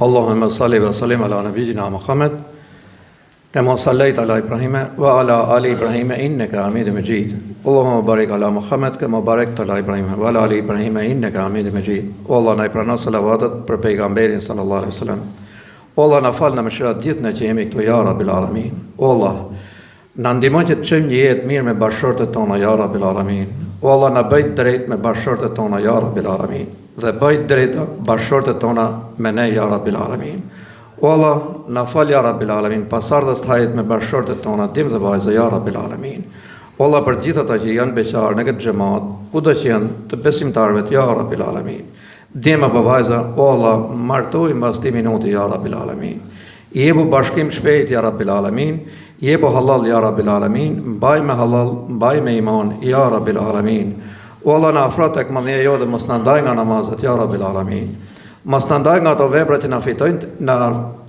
Allahumma salli wa sallim ala nabiyyina Muhammad kama sallaita ala Ibrahim wa ala ali Ibrahim innaka Hamidum Majid. Allahumma barik ala Muhammad kama barakta ala Ibrahim wa ala ali Ibrahim innaka Hamidum Majid. O Allah na i prano salavatet për pejgamberin sallallahu alaihi wasallam. O Allah na fal na mëshiro të gjithë ne që jemi këtu ja Rabbil Alamin. O Allah Na ndihmo që të çojmë një jetë mirë me bashkëshortet tona ja Rabbil Alamin. O Allah na bëj të drejtë me bashkëshortet tona ja Rabbil Alamin dhe bëj të drejta bashkëshortet tona me ne ja Rabbil Alamin. O Allah na fal ja Rabbil Alamin pasardhës të hajrit me bashkëshortet tona djem dhe vajza ja Rabbil Alamin. O Allah për të gjithë ata që janë beqarë në këtë xhemat, kudo që janë të besimtarëve ja Rabbil Alamin. Djem apo vajza, o Allah, martoji mbas këtij minuti ja Rabbil Alamin. Jepu bashkim shpejt ja Rabbil Alamin, jepu hallall ja Rabbil Alamin, mbaj me hallall, mbaj me iman ja Rabbil Alamin. O Allah na afro tek madhnia jote mos na ndaj nga namazet ja Rabbil Alamin. Mos na ndaj nga ato vepra që na fitojnë, na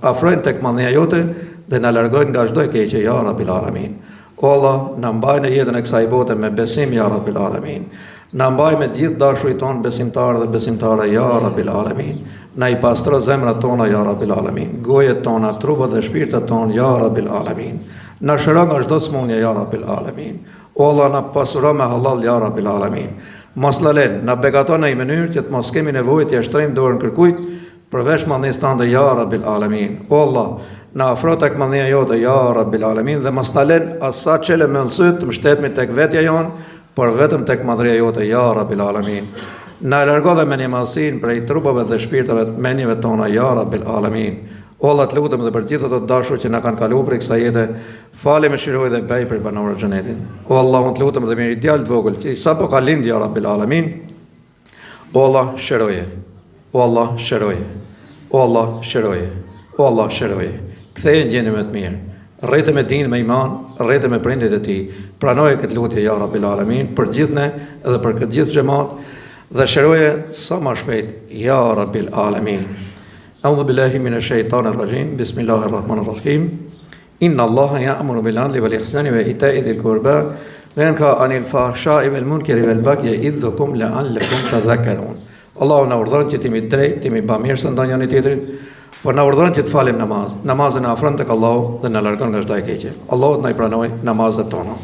afrojnë tek madhnia jote dhe na largojnë nga çdo e keqe ja Rabbil Alamin. O Allah, na mbaj në jetën e kësaj bote me besim ja Rabbil Alemin. Na mbaj me të gjithë dashurit tonë besimtarë dhe besimtare ja Rabbil Alemin. Na i pastro zemrat tona ja Rabbil Alemin, gojët tona, trupat dhe shpirtat tonë ja Rabbil Alemin. Na shëro nga çdo sëmundje ja Rabbil Alemin. O Allah na pasuro me hallall ja Rabbil Alemin. Mos na len, na begato në një mënyrë që të mos kemi nevojë t'ia shtrijmë dorën kërkujt, Përveç madhnisë tënde ja Rabbil Alemin. O Allah, na afro tek madhnia jote ja Rabbil Alemin dhe mos na len as sa çel e mbyll sytë të mbështetemi tek vetja jonë, por vetëm tek madhëria jote ja Rabbil Alemin. Na e largo dhe mendjemadhësinë prej trupave dhe shpirtave të mendjeve tona ja Rabbil Alemin. O Allah të lutem dhe për gjithë ato të dashur që na kanë kalu prej kësaj jete, fali mëshiroji dhe bëji prej banorëve të xhenetit. O Allah unë të lutem dhe për një djalë të vogël që sapo ka lind ja Rabbil Alemin, O Allah, shëroje. O Allah, shëroje. O Allah, shëroje. O Allah, shëroje. Ktheje në gjendje më të mirë. Rrite me din, me iman, rrite me prindërit e tij. Pranoje këtë lutje ja Rabbil Alamin për gjithë ne dhe për këtë gjithë xhemat dhe shëroje sa më shpejt ja Rabbil Alamin. A'udhu billahi minash shaitanir rajim. Bismillahir rahmanir rahim. Inna Allaha ya'muru bil 'adli wal ihsani wa ita'i dhil qurba wa yanha 'anil fahsha'i wal munkari wal baghi ya'idhukum la'allakum tadhakkarun. Allahu na urdhëron që të jemi drejt, të jemi bamirës ndaj njëri tjetrit, por na urdhëron që të falim namaz. Namazi na afron tek Allahu dhe na largon nga çdo e keqe. Allahu të na i pranojë namazet tona.